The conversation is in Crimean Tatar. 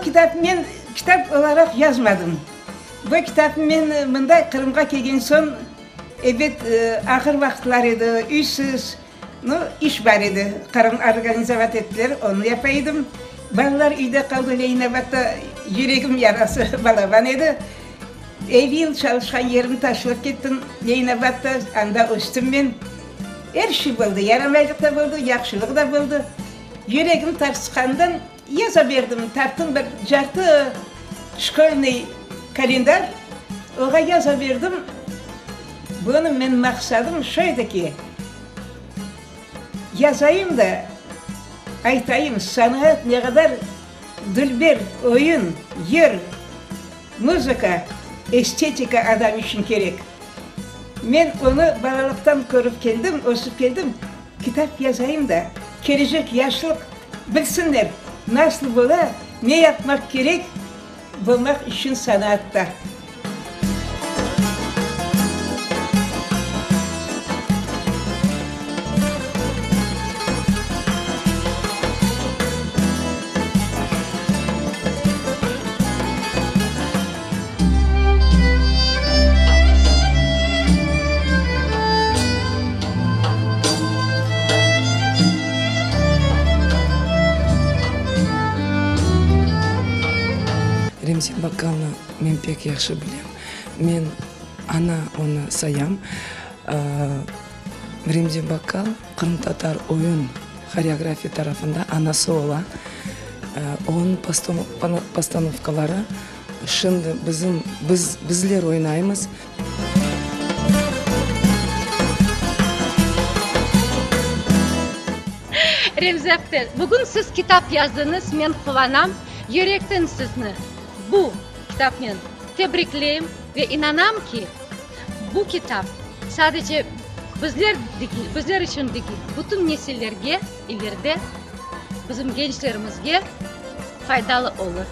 Bu kitap men kitap olaraq yazmadım. Bu kitapnı men mında Qırımğa kelgen soñ, ebet, ağır vaqıtlar edi, üysiz, nu, iş bar edi, Qırım organizovat ettiler, onı yapa edim. Balalar üyde qaldı, Leninabatta yüregim yarası balaban edi. Ev yıl çalışqan yerimni taşlap kettim, Leninabatta, anda östim men. Er şey boldı, yaramaylıq da boldı, yahşılıq da boldı. Yüregim tarsıqandan yaza berdim, tarttım bir cartı şkolnıy kalendar, oğa yaza berdim. Bunı men maqsadım şu edi ki, yazayım da, aytayım, sanat ne qadar dülber, oyun, yır, muzıka, estetika adam içün kerek. Men onı balalıqtan körip keldim, ösip keldim. Kitap yazayım da, kelecek yaşlıq bilsinler, nasıl bola, ne yapmaq kerek bolmaq içün sanaatta. Remzi Bakkalnı men pek yahşı bilem. Men ana onı sayam. Remzi Bakkal qırımtatar oyun horeografiya tarafında anası ola. Onıñ postanovkaları şimdi bizim, biz, bizler oynaymız. Remzi apte, bugün siz kitap yazdıñız, men quvanam. Yürekten sizni bu kitapnen tebrikleyim ve inanam ki, bu kitap sadece bizler degil, bizler içün degil, bütün nesillerge ileride bizim gençlerimizge faydalı olur.